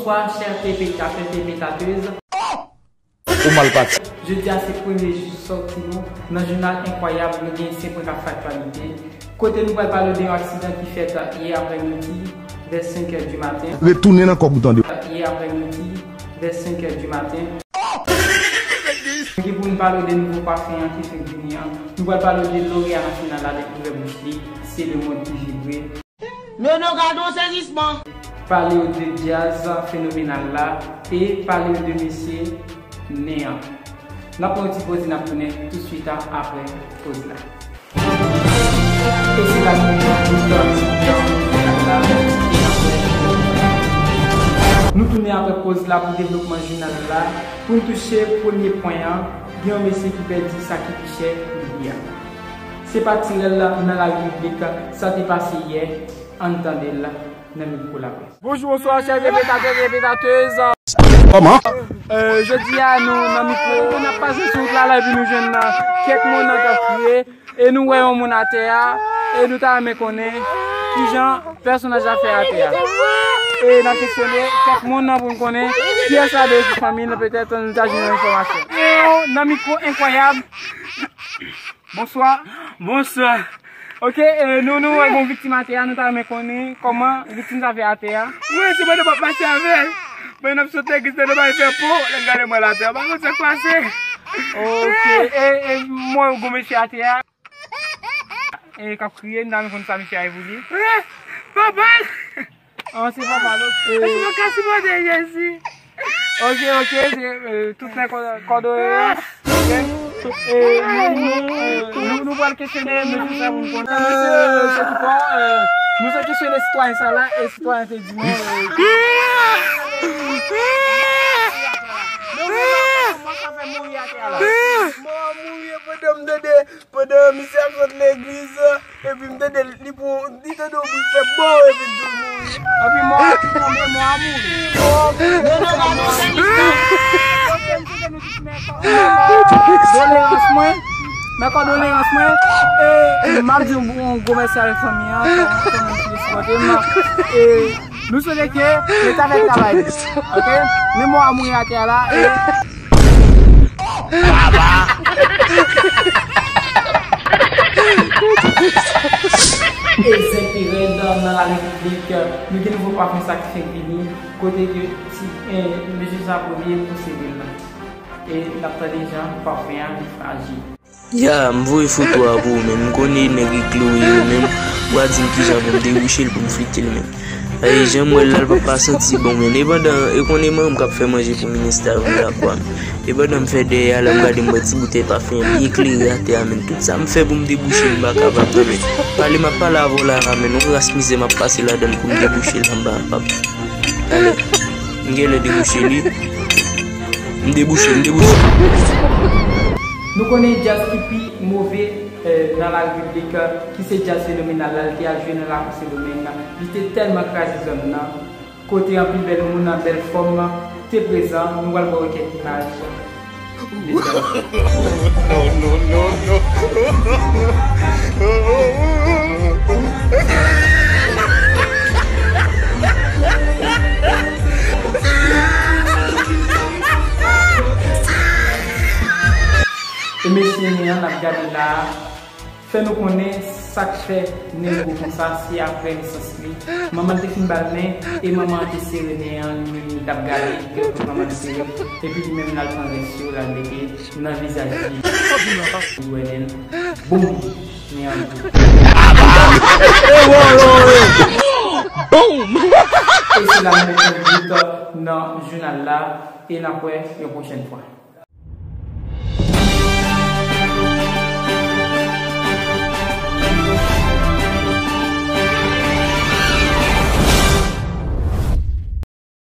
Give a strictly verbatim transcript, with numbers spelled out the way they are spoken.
Bonswa, chè telespektatè, telespektatèz. Ou mal pati. Jodi a se premye jou sòti nou nan jounal Enkwayab, nou gen senk pwen k ap fè aktyalite. Kote nou pral pale de yon aksidan ki fèt yè aprèmidi, vè senk è di maten. Retounen nan kòb ou tande. Yè aprèmidi, vè senk è di maten. Nou gen pou n pale de nouvo pafen an ki fenk vini an. Nou pral pale de loreya nasyonal la dekouvè bouch li, se lemonn ki vibre. Nono, gade yon sezisman! Pale w de djaz fenomenal la e pale w de mesye nen an. N ap pran yon ti poze, n ap tounen tousuit apre poz la. E se la nou tounen pou jounal la. Nou tounen apre poz la pou devlopman jounal la. Pou n touche premye pwen an, gen yon mesye ki pèdi sa ki pi chè li an. Se pa ti rèl nan lari piblik, sa te pase yè, ann tande l nan mikwo laprès. Bonjou, bonswa, chè telespektatè, telespektatèz. Kòman? Euh, jodi a, nou nan mikwo, n ap pase sou wout la, la, epi nou jwenn, euh, kèk moun nan k ap kriye, e nou wè yon moun atè a, e nou ta renmen konnen kijan pèsonaj la fè atè a. E n ap kesyone kèk moun nan pou n konnen kiyès la de fanmi l, petèt nou ta jwenn yon enfòmasyon. E nan mikwo Enkwayab. Bonswa. Bonswa. Ok, e, nou, nou wè gon viktim atè a, nou ta renmen konnen kòman viktim sa fè atè a. Mwen, se pandan m ap mache avè l. Mwen, n ap sot legliz, tande bay fè po, lè m gade mwen l atè a, m pa konn sa k pase. Ok, e, e, mwen, gon mesye atè a. E, k ap kriye, nou ta renmen konn sa misye a ye pou li. Eh, papa l! An, se papa l, ok. Èske mwen ka sipòte Jezi? Ok, ok, se, euh, tout mes co-, condoléances. Ok? E nou, nou, euh, nou, nou pral kesyone mesye sa pou n konnen. Mesye, euh, se ki pa, euh, nou te kesyone sitwayen sa la, e sitwayen te di nou, euh, men moun nan kòman sa fè mouri atè a la? Mò mouri pandan m tande Pandan misye ap sot legliz, epi m tande li pran, li tande yon bri fè bon, epi l di l mouri. Epi mò a tonbe, mò a mouri. Doleyans mwen, men kondoleyans mwen, e m ap di yon gwo mèsi avèk fanmi an, kòman, kòman yo te sipòte m. E nou swete ke Leta fè travay li. Ok? Men mò a mouri atè a la, e Baba! E zen pi rèd nan la repiblik, nou gen nouvo pafen sa ki fenk vini, kote ke ti, eh, mesye sa premye posede l. E n ap tande jan pafen an li fraji. Ya, m voye foto a pou ou, men m konnen nèg ekle w ye ou menm, ou a di m kijan pou m debouche l pou m flite l, men. Ay, jan m wè l la, l p ap pa santi bon, men. E pandan, e konnen manman m k ap fè manje pou minis ta vin lakwa m. E pandan m fè dèyè a, lè m gade, m wè ti boutèy pafen an byen klere atè a, men. Tout sa m fè pou m debouche l, m pa kapab, men. Pale, m ap pale avè w la, men. Yon ras mizè m ap pase ladan l pou m debouche l anba a, pap. Talè. M genlè debouche li. M debouche, m debouche. Nou konnen djaz ki pi move, eh, nan la repiblik, eh, ki se djaz fenomenal la, li te al jwe nan lakou Sendomeng. Li te tèlman kraze zòn nan, kote anpil bèl moun, bèl fòm te prezan. Nou pral ba w kèk imaj. Non, non, non, non. E mesye nen an n ap gade la a, fè nou konnen sa k fè nen gwo konsa, se aprè nesans li. Manman l te fin ba l nen, e manman an te sere nen an, li menm li t ap gade, li te wè kot manman l sere, epi li menm l al pran rès yo, l al mete nan vizaj li. Li wè nen l, boum, nen an gwo. Boum! E se la nou mete bout nan jounal la, e n ap wè yon pwochèn fwa.